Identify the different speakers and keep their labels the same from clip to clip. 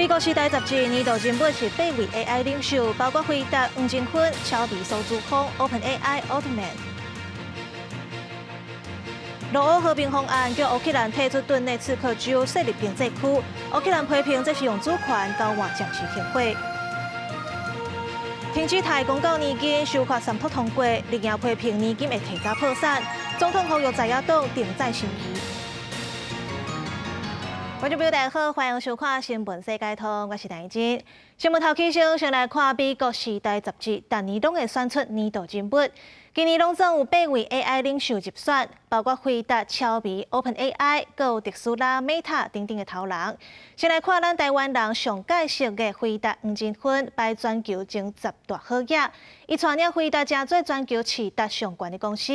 Speaker 1: 美國時代雜誌年度人物是八位 AI 領袖，包括輝達黃仁勳、超微蘇姿豐、OpenAI 奧特曼。俄烏和平方案叫烏克蘭退出頓涅茨克州設立經濟區，烏克蘭批評這是用主權交換暫時停火。停止提公教年金修法三讀通過，綠營批評年金會提早破產，總統呼籲在野黨停戰審議。觀眾朋友大家好，歡迎收看《新聞世界通》，我是陳真。新聞頭起先，先來看美國時代雜誌，逐年攏會選出年度人物。今年攏總有八位 AI 領袖入選，包括輝達、超微、OpenAI、閣有特斯拉、Meta 等等的頭人。先來看咱台灣人上蓋熟的輝達黃仁勳，排全球前十大好額。伊帶領輝達成做全球市值上懸的公司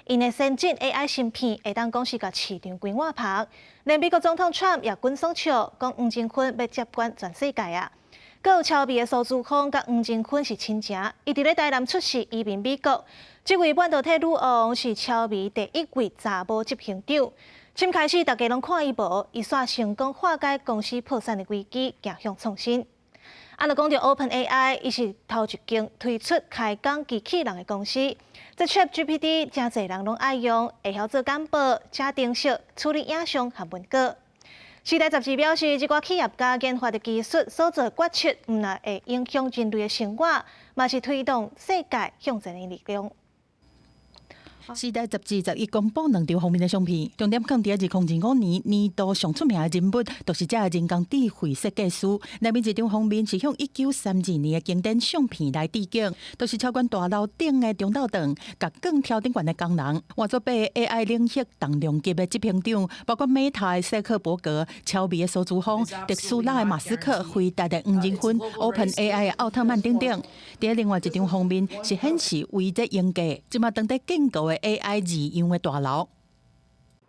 Speaker 1: ，𪜶的先進 AI 芯片會當講是共市場規碗捧。連美國總統川普也滾爽笑，講黃仁勳欲接管全世界啊！閣有超微的蘇姿豐佮黃仁勳是親情，伊佇咧台南出世，移民美國。這位半導體女王是超微第一位查某執行長。佚開始大家攏看伊無，伊煞成功化解公司破產的危機，走向創新。啊，若講著 OpenAI，伊是頭一間推出開講機器人的公司。這 ChatGPT 誠濟人攏愛用，會曉做簡報、寫程式、處理影像和文稿。時代雜誌表示，這寡企業家研發的技術所做決策，毋但會影響人類的生活，嘛是推動世界向前的力量。
Speaker 2: 時代雜誌十一公布兩張封面的相片，重點放佇2025年年度上出名的人物，就是這个人工智慧設計師。內面一張封面是向1932年的經典相片來致敬，就是超懸大樓頂的中晝頓，共鋼條頂懸的工人，換做八个 AI 領域重量級的執行長，包括 Meta 的薩克伯格、超微的蘇姿豐、特斯拉的馬斯克、輝達的黃仁勳、OpenAI 的奧特曼等等。佇另外一張封面是顯示為這英國，這馬當佇建構的 AI 字樣的大樓。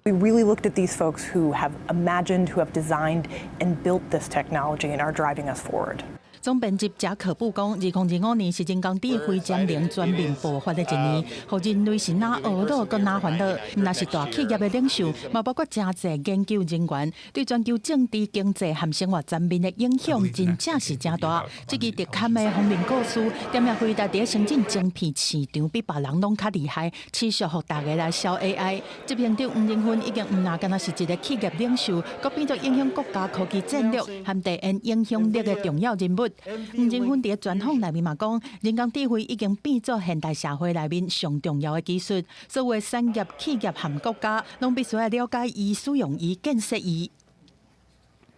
Speaker 3: We really looked at these folks who have imagined, who have designed and built this technology and are driving us forward.
Speaker 2: 總編輯賈可布講，2025年是人工智慧潛能全面爆發的一年，予人類是若懊惱閣若煩惱。毋但是大企業的領袖，嘛包括誠濟研究人員，對全球政治、經濟和生活層面的影響，真正是誠大。這支特刊的封面故事，點名輝達佇先進晶片市場比別人攏較厲害，持續予大家來燒 AI。執行長黃仁勳已經毋但干焦是一个企業領袖，閣變做影響國家科技戰略和地緣影響力的重要人物。黃仁勳佇專訪內面嘛講，人工智慧已經變做現代社會內面上重要的技術，所有產業、企業和國家攏必須愛了解伊、使用伊、建設伊。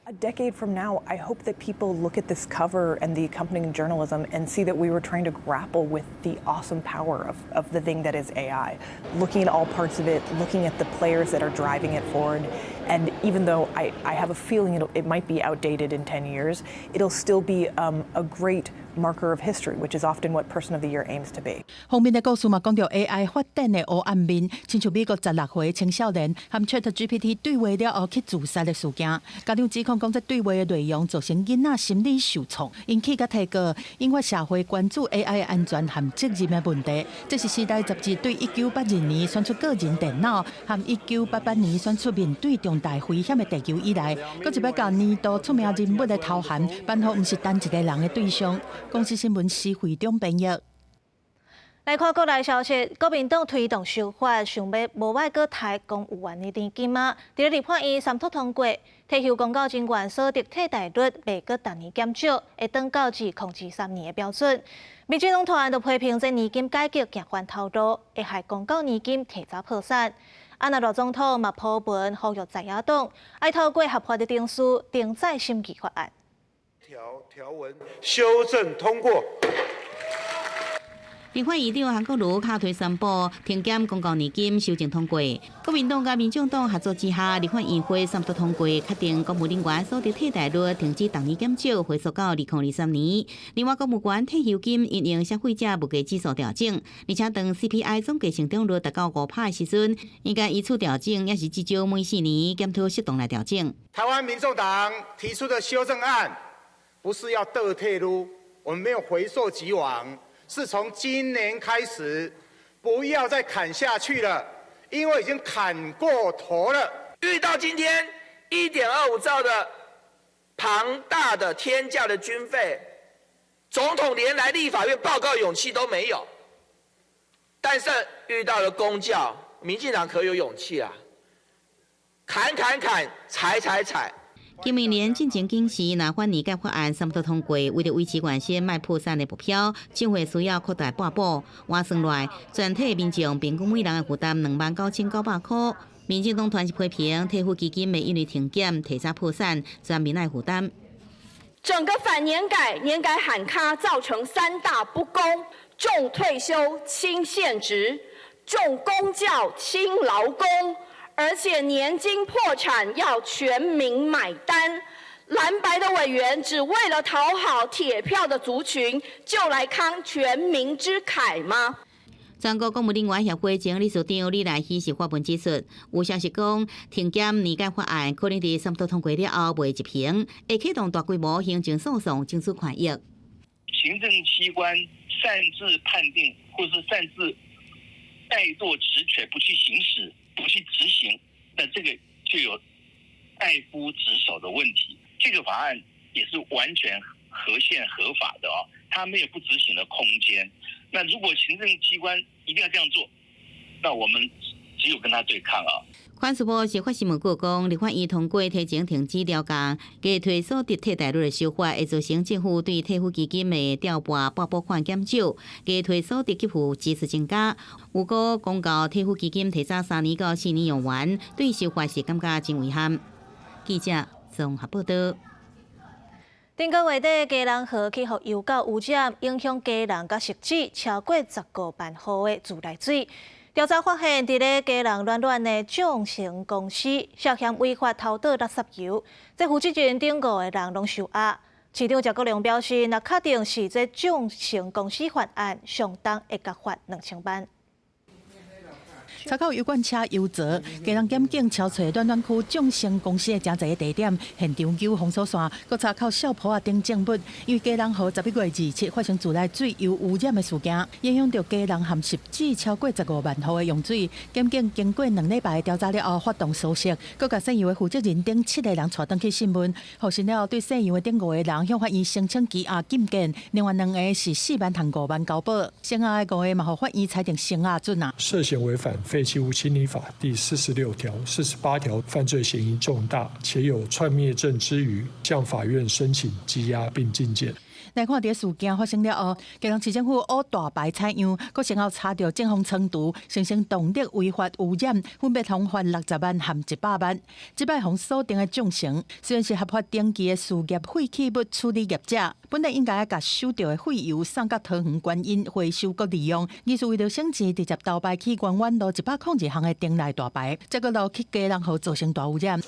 Speaker 3: A decade from now, I hope that people look at this cover and the accompanying journalism and see that we were trying to grapple with the awesome power of the thing that is AI, looking at all parts of it, looking at the players that are driving it forward. And even though I have a feeling it might be outdated in 10 years, it'll still be a great marker of history, which is often what Person of the Year aims to be.
Speaker 2: 封面的故事嘛，講著 AI 發展的烏暗面，親像美國16歲青少年和 ChatGPT 對話了後去自殺的事件，家長指控講這對話的內容造成囡仔心理受創，引起佮提告，引發社會關注 AI 安全和責任的問題。這是時代雜誌對1982年選出個人電腦，和1988年選出面對重大危險的地球以來，閣一擺共年度出名人物的頭銜頒予毋是單一个人的對象。公視新聞施惠中編譯。
Speaker 1: 來看國內消息，國民黨推動修法，想欲無愛閣提公務員的年金啊。佇咧立法院三讀通過，退休公教人員所得替代率袂閣逐年減少，會轉到2023年的標準。民進黨團就批評這年金改革行反頭路，會害公教年金提早破產。啊，那賴總統嘛鋪文呼籲在野黨，愛透過合法的程序，停載審議法案。
Speaker 4: 條條文修正通過。
Speaker 5: 立法院長韓國瑜敲槌宣布停減公教年金修正通過。國民黨佮民眾黨合作之下，立法院會三讀通過，確定公務人員所得替代率停止逐年減少，回溯到2023年。另外，公務員退休金因應消費者物價指數調整，而且當 CPI 總計成長率達到5趴的時陣，應該依次調整，抑是至少每4年檢討適當來調整。
Speaker 4: 台灣民眾黨提出的修正案，不是要倒退嚕，我們沒有回溯既往。是從今年開始，不要再砍下去了，因為已經砍過頭了。
Speaker 6: 遇到今天1.25兆的龐大的天價的軍費，總統連來立法院報告勇氣都沒有。但是遇到了公教，民進黨可有勇氣啊！砍砍砍，裁裁裁。
Speaker 5: 金明年進前警示，若反年改法案三讀通過，為著維持原先莫破產的目標，政府需要擴大撥補。換算來，全體民眾平均每人的負擔29,900箍。民進黨團是批評退撫基金會因為停減提早破產，全民愛負擔。
Speaker 7: 整個反年改、年改喊卡，造成三大不公：重退休、輕現職；重公教、輕勞工。而且年金破產要全民買單，藍白的委員只為了討好鐵票的族群，就來慷全民之慨嗎？
Speaker 5: 全國公務人員協會前理事長李來希是發文指出，有消息講停減年改法案可能佇三讀通過了後袂執行，會啟動大規模行政訴訟爭取權益。
Speaker 8: 行政機關擅自判定或是擅自怠惰職權，不去行使，不去執行，那這個就有怠忽職守的問題。這個法案也是完全合憲合法的哦，它沒有不執行的空間。那如果行政機關一定要這樣做，那我們只有跟他對抗啊。
Speaker 5: 環視部是發新聞稿講，立法院通過提前停止調降加退所得替代率的修法，會造成政府對退撫基金的調撥撥補款減少，加退所得給付支出增加。如果公告退撫基金提早3年到4年用完，對修法是感覺真遺憾。記者綜合報道。
Speaker 1: 頂個月底，基隆河去予油垢污染，影響基隆佮汐止超過15萬戶的自來水。調查發現，佇咧基隆暖暖的眾成公司涉嫌違法偷倒垃圾油，這負責人等五個人攏受押。市長謝國樑表示，若確定是這眾成公司犯案，上重會共罰2000萬。
Speaker 2: 查到油罐車油槽，基隆檢警敲揣暖暖區眾成公司的誠濟地點，現場揪封鎖線，閣查扣掃鋪仔等證物。因為基隆河11月27發生自來水油污染的事件，影響著基隆和汐止超過15萬戶的用水。檢警經過2禮拜的調查了後，發動搜索，閣共姓游的負責人等七個人帶轉去訊問。獲審了後，對姓游的等五個人向法院申請羈押禁見，另外兩个是4萬和5萬交保。剩下的五个嘛，予法院裁定聲押准啊。
Speaker 9: 涉嫌違反廢棄物清理法第46條、48條，犯罪嫌疑重大，且有竄滅證之虞，向法院申請羈押並禁見。
Speaker 2: 來看佇事件發生了後，基隆市政府烏大排採樣，閣先後查著正風倉廚，聲稱動力違法污染，分別予罰60萬和100萬。這擺予鎖定的眾成，雖然是合法登記的事業廢棄物處理業者，本來應該共收著的廢油送到桃園觀音回收閣利用，而是為著省錢，直接偷排去圓灣路102項的頂內大排，結果落去基隆河造成大污染。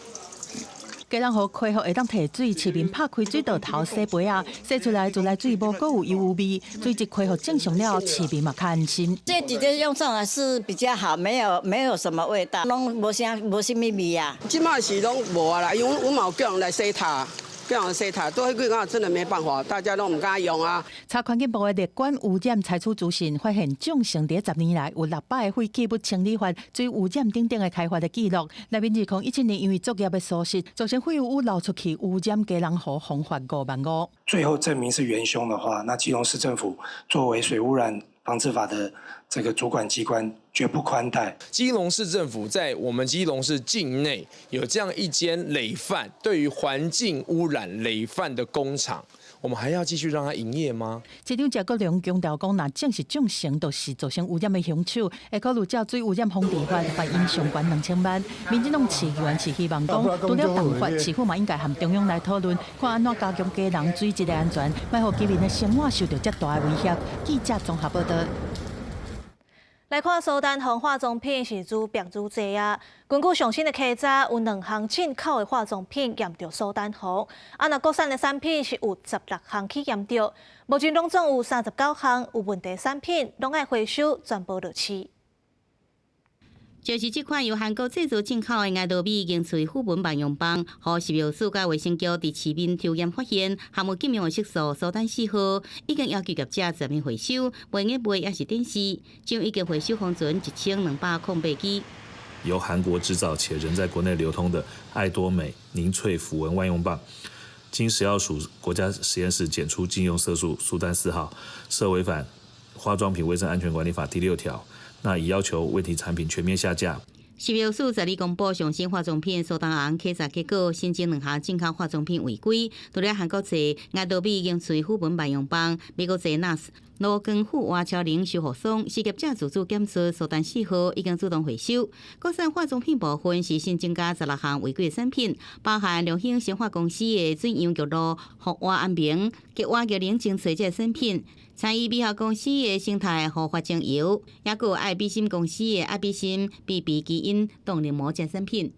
Speaker 2: 基隆河恢復會當提水，市民拍開水道頭洗杯仔，洗出來自來水無閣有油污味，水質恢復正常了，市民嘛較安心。
Speaker 10: 這直接用上來是比較好，沒有什麼味道，攏無啥無啥物味啊。
Speaker 11: 這擺是攏無啊啦，因為阮嘛有叫人來洗塔。叫人洗塔，都彼幾工真的沒辦法，大家都毋敢用啊。
Speaker 2: 查環境部的列管污染採取資訊，發現眾成佇10年來有600个廢棄物清理法、水污染等等的開罰的記錄。內面2017年因為作業的疏失，造成廢油流出去污染基隆河，予罰5萬5。
Speaker 12: 最後證明是元兇的話，那基隆市政府作為水污染防治法的這個主管機關，絕不寬待。
Speaker 13: 基隆市政府在我們基隆市境內有這樣一間累犯，對於環境污染累犯的工廠，我們還要繼續讓它營業嗎？
Speaker 2: 市長謝國樑強調講，若證實眾成就是造成污染的兇手，會考慮照水污染防治法罰𪜶上懸2000萬。民進黨市議員是希望講，除了重罰，市府嘛應該和中央來討論，看按怎加強基隆水質的安全，莫予居民的生活受著遮大的威脅。記者綜合報道。
Speaker 1: 來看蘇丹紅化妝品是愈變愈濟啊！根據上新的稽查，有兩項進口的化妝品驗著蘇丹紅，啊，若國產的產品是有16項去驗著，目前攏總有39項有問題產品，攏愛回收，全部落市。
Speaker 5: 就是這款由韓國製造進口的愛多美凝萃撫紋萬用棒，予食藥署佮衛生局佇市面抽驗發現含有禁用的色素蘇丹4號，已經要求業者全面回收，袂用賣抑是展示，將已經回收封存1208支。
Speaker 14: 由韓國製造且仍在國內流通的愛多美凝萃撫紋萬用棒，經食藥署國家實驗室檢出禁用色素蘇丹四號，涉違反化妝品衛生安全管理法第六條，那已要求問題產品全面下架。
Speaker 5: 食藥署十二公布上新化妝品蘇丹紅檢查結果，新增兩項進口化妝品違規，除了韓國製愛多美凝萃虎紋萬用棒、美國製 NARS 羅根富瓦超靈修護霜，是業者自主檢出蘇丹四號，已經主動回收。國產化妝品部分是新增加16項違規產品，包含良興生化公司的水楊玉露、復活安眠、激活玉靈精粹這个產品。參與美效公司的生態護髮精油，也閣有愛比心公司的愛比心 BB 基因動力膜這產品。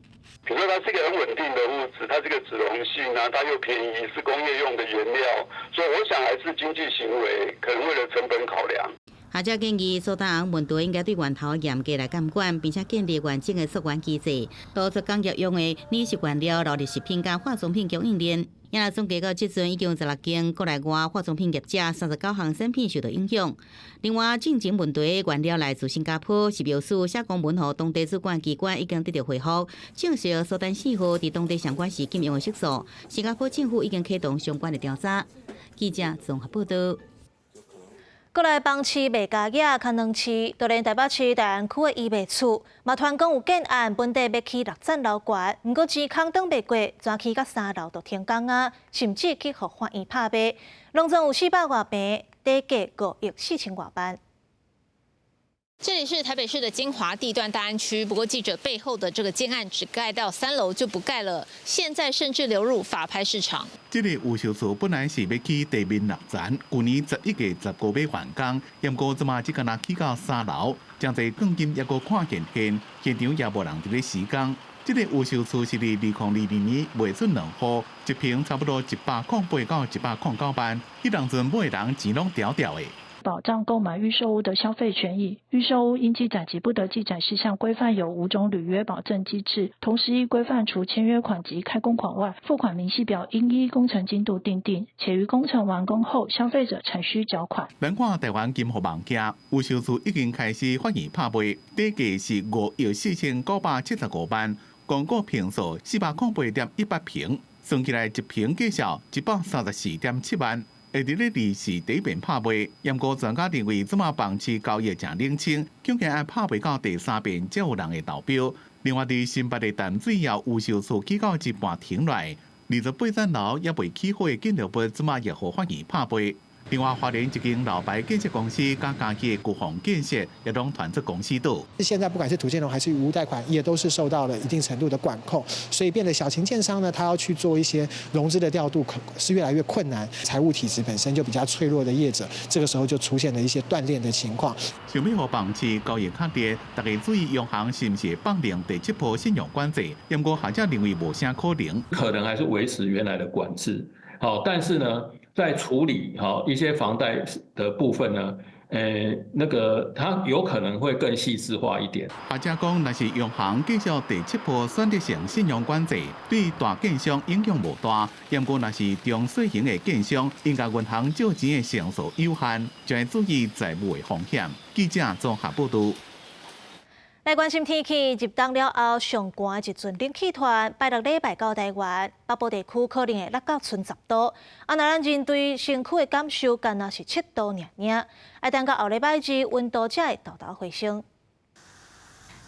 Speaker 15: 比如說它是一個很穩定的物質，它這個脂溶性啊，它又便宜，是工業用的原料，所以我想還是經濟行為，可能為了成本考量。
Speaker 5: 學者建議，蘇丹紅問題應該對源頭嚴格來監管，並且建立完整的溯源機制，杜絕工業用的擬食原料流入食品佮化妝品供應鏈。也總計到這陣已經有16間國內外化妝品業者39項產品受到影響。另外，進前問題原料來自新加坡，食藥署寫公文予當地主管機關已經得到回覆，證實蘇丹四號佇當地相關是禁用的色素。新加坡政府已經啟動相關的調查。記者綜合報道。
Speaker 1: 過來房市賣價額較軟市，就連台北市大安區的伊賣厝，嘛傳講有建案本底欲起六層樓懸，毋過錢空轉袂過，全起到三樓就停工啊，甚至去予法院拍賣，攏總有400外坪，底價5億4千外萬。
Speaker 16: 這裡是台北市的精華地段大安區，不過記者背後的這個建案只蓋到三樓就不蓋了，現在甚至流入法拍市場。
Speaker 17: 這個預售厝本來是欲起地面六層，舊年11月15欲完工，毋過這馬只干焦起到三樓，誠濟鋼筋猶閣看現現，現場也無人佇咧施工。這個預售厝是佇2022年賣出兩戶，一坪差不多108.8到109萬，彼當陣買人錢攏牢牢的。
Speaker 18: 保障購買預售屋的消費權益，預售屋應記載及不得記載事項規範有五種履約保證機制，同時亦規範除簽約款及開工款外，付款明細表應依工程進度訂定，且於工程完工後，消費者才需繳款。
Speaker 17: 咱看台灣金服網站，預售厝已經開始發現拍賣，底價是5億4975萬，公估坪數408.18坪，算起來一坪價數134.7萬。會佇咧二是第一遍拍賣，毋過專家認為，這馬房市交易誠冷清，恐驚愛拍賣到第三遍才有人會投標。另外，佇新北的淡水也有預售厝起到一半停落來，28層樓猶未起好的建築物，這馬也予法院拍賣。另外，花蓮一間老牌建設公司佮嘉義的國防建設也攏傳出公司倒。
Speaker 19: 現在不管是土建融還是餘屋貸款，也都是受到了一定程度的管控，所以變得小型建商呢，他要去做一些融資的調度，可是越來越困難。財務體質本身就比較脆弱的業者，這個時候就出現了一些斷鏈的情況。
Speaker 17: 想欲予房市交易較熱，大家注意央行是毋是放寬第七波信用管制？毋過學者認為無啥可能，
Speaker 20: 可能還是維持原來的管制。好，但是呢，在處理好一些房貸的部分呢，那個它有可能會更細緻化一點。
Speaker 17: 學者講，若是央行繼續第七波選擇性信用管制，對大建商影響無大。毋過若是中小型的建商，因共銀行借錢的成數有限，就愛注意債務的風險。記者綜合報道。
Speaker 1: 來關心天氣，入冬了後上寒一陣冷氣團，拜六禮拜到台灣北部地區可能會落到賰10度。啊，若咱人對身軀的感受，干焦是7度爾爾。愛等到後禮拜二，溫度才會沓沓回升。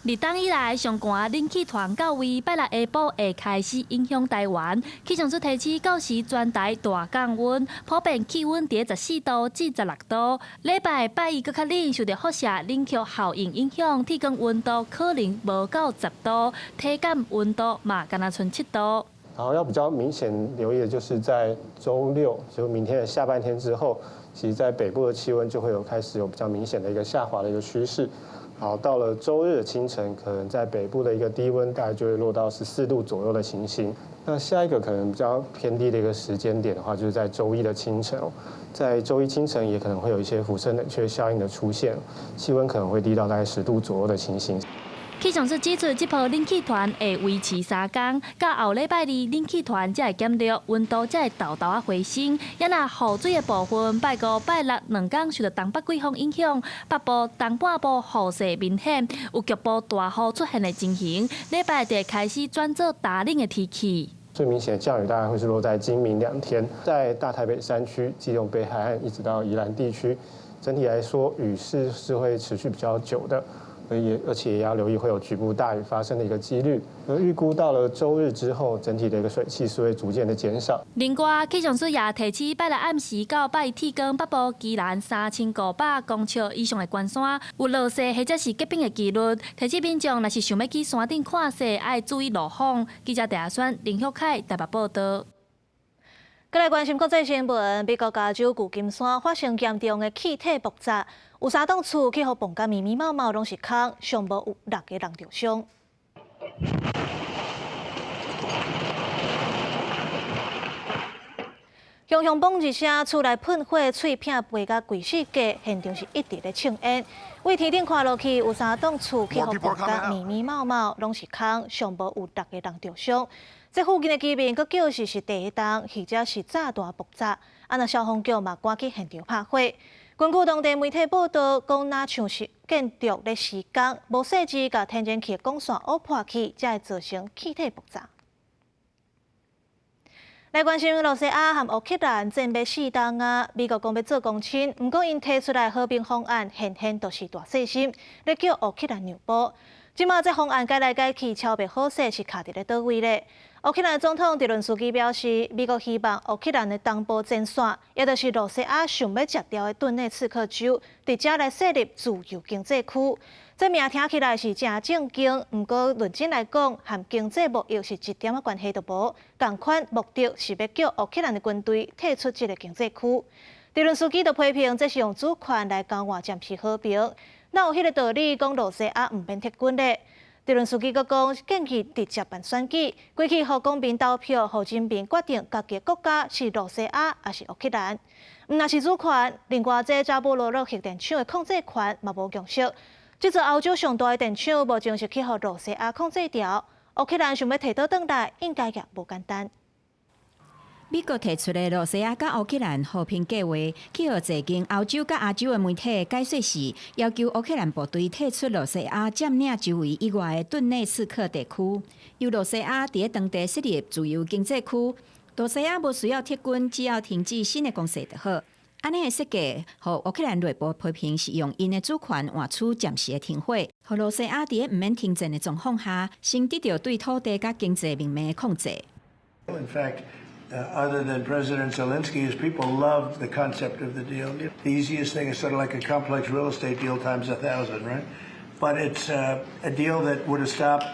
Speaker 21: 立冬以來，上寒冷氣團到位，拜六下晡會開始影響台灣。氣象署提示，到時全台大降溫，普遍氣溫佇14度至16度。禮拜拜一閣較冷，受著輻射冷卻效應影響，體感溫度可能無到10度，體感溫度嘛干焦賰7度。
Speaker 22: 然後要比較明顯留意的就是在週六，就明天的下半天之後，其實在北部的氣溫就會有開始有比較明顯的一個下滑的一個趨勢。好，到了週日的清晨，可能在北部的一個低溫大概就會落到14度左右的情形。那下一個可能比較偏低的一個時間點的話，就是在週一的清晨，在週一清晨也可能會有一些輻射冷卻效應的出現，氣溫可能會低到大概10度左右的情形。
Speaker 21: 氣象署指出，這波冷氣團會維持3工，到後禮拜二冷氣團才會減弱，溫度才會沓沓仔回升。也若雨水的部分，拜五、拜六兩工受著東北季風影響，北部、東半部雨勢明顯，有局部大雨出現的情形。禮拜就會開始轉做乾冷的天氣。
Speaker 22: 最明顯的降雨大概會是落在今明兩天，在大台北山區、基隆北海岸一直到宜蘭地區，整體來說雨勢是會持續比較久的。而且也要留意會有局部大雨發生的一個幾率。而預估到了週日之後，整體的一個水汽是會逐漸的減少。
Speaker 21: 另外，氣象署也提醒，拜六暗時到拜天光，北部宜蘭3500公尺以上的懸山有落雪或者是結冰的幾率。提醒民眾，若是想欲去山頂看雪，愛注意路況。記者鄭選林旭凱台北報導。
Speaker 1: 閣來關心國際新聞，美國加州舊金山發生嚴重的氣體爆炸，有三棟厝去予爆甲密密麻麻攏是空，上無有六个人著傷。雄雄嘣一聲，厝內噴火，碎片飛甲規四界，現場是一直咧衝煙。對天頂看落去，有三棟厝去予爆甲密密麻麻攏是空，上無有六个人著傷。這附近的居民閣叫是地動，或者是炸彈爆炸。啊，若消防局嘛趕去現場拍火。根據當地媒體報導，講若像是建築咧施工，無細緻共天然氣的管線挖破去，才會造成氣體爆炸。來關心羅西亞和烏克蘭戰欲四冬啊！美國講欲做公親，毋過𪜶提出來和平方案，現現都是大細心，咧叫烏克蘭讓步。這馬這方案改來改去，超袂好勢，是卡佇咧佗位咧？烏克蘭總統澤倫斯基表示，美國希望烏克蘭的東部前線，也就是羅西亞想欲食掉的頓內茨克州，佇遮來設立自由經濟區。這名聽起來是誠正經，毋過論真來講，和經濟貿易是一點仔關係都無。仝款目的是欲叫烏克蘭的軍隊退出這个經濟區。澤倫斯基就批評，這是用主權來交換暫時和平。哪有彼个道理講羅西亞毋免撤軍咧？澤倫斯基閣講，建議直接辦選舉，過去予公民投票，予人民決定家己國家是羅西亞抑是烏克蘭。毋若是主權，另外這扎波羅熱核電廠的控制權嘛無共識。這座歐洲上大的電廠目前是去予羅西亞控制著，烏克蘭想欲提倒轉來，應該也無簡單。
Speaker 3: 美國提出的羅西亞佮烏克蘭和平計劃，去予濟間歐洲佮亞洲的媒體解說是，要求烏克蘭部隊退出羅西亞佔領周圍以外的頓內茨克地區，由羅西亞佇當地設立自由經濟區。羅西亞無需要撤軍，只要停止新的攻勢就好。按呢的設計，予烏克蘭內部批評是用𪜶的主權換取暫時的停火，予羅西亞佇毋免停戰的狀況下，先得著對土地佮經濟面的控制。
Speaker 4: In fact, other than President Zelensky, his people loved the concept of the deal. The easiest thing is sort of like a complex real estate deal times 1,000, right? But it's a deal that would have stopped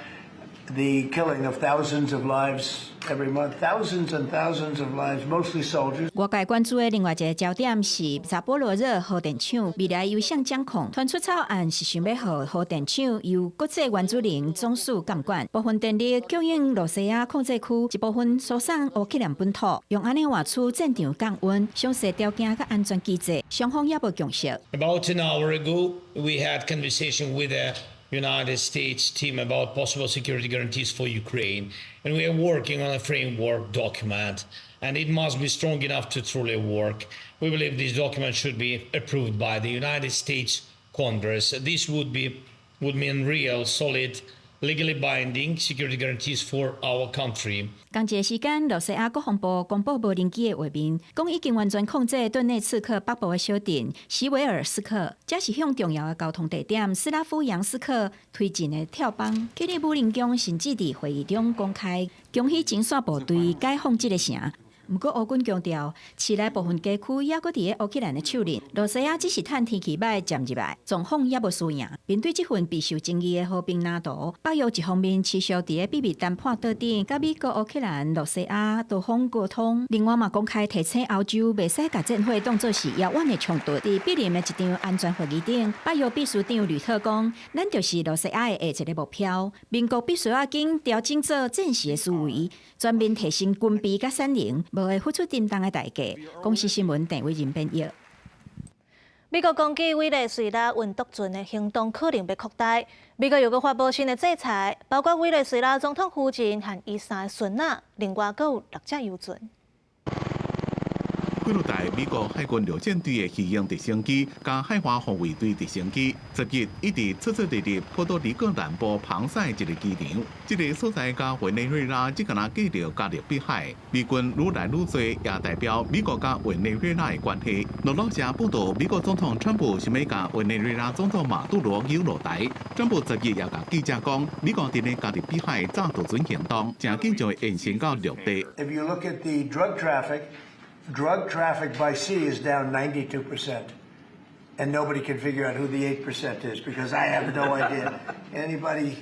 Speaker 4: the killing of thousands of lives every month, thousands and thousands of lives, mostly soldiers.
Speaker 3: 外界關注的另外一个焦點是扎波羅熱核電廠未來由誰掌控？傳出草案是想欲予核電廠由國際原子能總署監管，部分電力供應羅西亞控制區，一部分輸送烏克蘭本土，用按呢換取戰場降溫、詳細條件佮安全機制，雙方猶無共識。
Speaker 23: About an hour ago, we had conversation with the United States team about possible security guarantees for Ukraine, and we are working on a framework document, and it must be strong enough to truly work. We believe this document should be approved by the United States Congress. This would mean real, solid, legally binding security guarantees for our country.
Speaker 3: 仝一个時間，羅西亞國防部公布無人機的畫面，講已經完全控制頓內茨克北部的小鎮西維爾斯克，這是向重要的交通地點斯拉夫揚斯克推進的跳板。基里姆林宮甚至佇會議中公開恭喜前線部隊解放這个城。毋過烏軍強調，市內部分街區猶閣佇咧烏克蘭的手裡，羅西亞只是趁天氣䆀佔入來，狀況猶無輸贏。面對這份備受爭議的和平藍圖，北約一方面持續佇咧秘密談判桌頂，佮美國、烏克蘭、羅西亞多方溝通，另外嘛公開提醒歐洲，袂使共戰火當做是遙遠的衝突。佇柏林的一場安全會議頂，北約秘書長呂特講：咱就是羅西亞的下一个目標。盟國必須要緊調整做戰時的思維，全面提升軍備佮產能，無會付出沉重的代價。公視新聞鄭偉仁編譯。
Speaker 1: 美國攻擊委內瑞拉運毒船的行動可能欲擴大。美國又閣發布新的制裁，包括委內瑞拉總統夫人和伊三个孫仔，另外閣有六隻遊船。
Speaker 17: 幾落台美國海軍陸戰隊的魚鷹直升機佮海華防衛隊直升機，10日一直出出入入波多黎各南部龐薩的一个機場。這个所在佮委內瑞拉只敢若隔著加勒比海，美軍愈來愈濟，也代表美國佮委內瑞拉的關係。路透社報道，美國總統川普想欲共委內瑞拉總統馬杜羅揪落台。川普10日也共記者講，美國佇咧加勒比海炸渡船行動，誠緊就會延伸到陸地。
Speaker 4: If you look at the drug traffic, drug traffic by sea is down 92%. And nobody can figure out who the 8% is because I have no idea. Anybody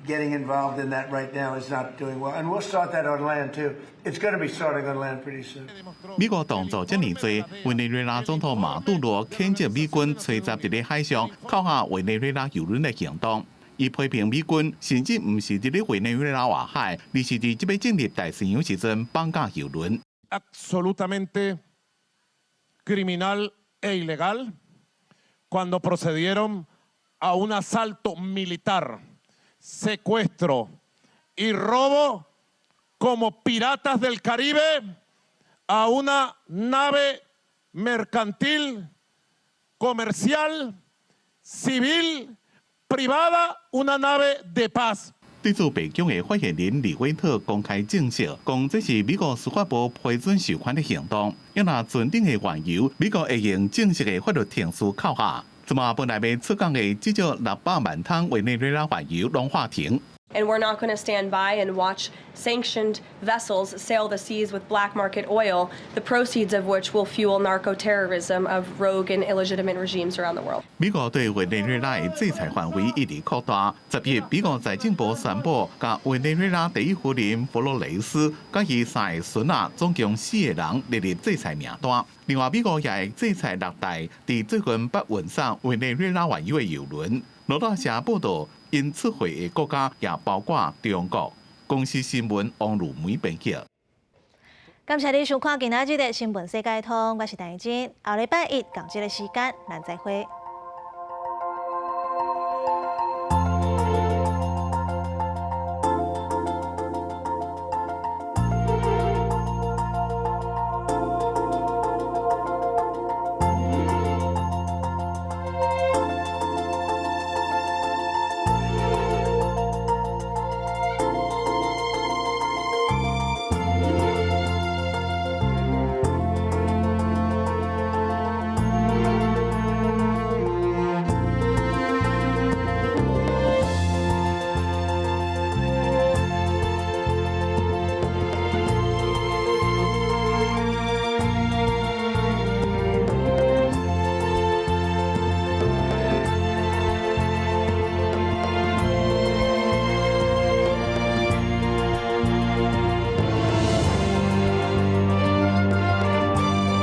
Speaker 4: getting involved in that right now is not doing well. And we'll start that on land too. It's going to be starting on land pretty soon.
Speaker 17: 美國動作遮爾濟，委內瑞拉總統馬杜羅譴責美軍吹襲佇咧海上扣押委內瑞拉油輪的行動。伊批評美軍甚至毋是佇咧委內瑞拉外海，而是佇這欲進入大西洋時陣綁架油輪。
Speaker 6: Absolutamente criminal e ilegal cuando procedieron a un asalto militar, secuestro y robo como piratas del Caribe a una nave mercantil, comercial, civil, privada, una nave de paz.
Speaker 17: 對此，白宮的發言人李威特公開證實，講這是美國司法部批准授權的行動。若船頂的原油，美國會用正式的法律程序扣押。這馬本來欲出港的至少600萬桶委內瑞拉原油攏喊停。
Speaker 7: And we're not going to stand by and watch sanctioned vessels sail the seas with black market oil, the proceeds of which will fuel narco terrorism of rogue and illegitimate regimes around the world.
Speaker 17: 美國對委內瑞拉的制裁範圍一直擴大。10日，美國財政部宣布，共委內瑞拉第一夫人弗洛雷斯佮伊三个孫仔，總共四个人列入制裁名單。另外，美國也會制裁六台佇最近捌運送委內瑞拉原油的油輪。路透社報道，𪜶出貨的國家也包括中國。公視新聞王如梅編輯。
Speaker 1: 感謝你收看今仔日的新聞世界通，我是陳晶。後禮拜一仝這个時間，咱再會。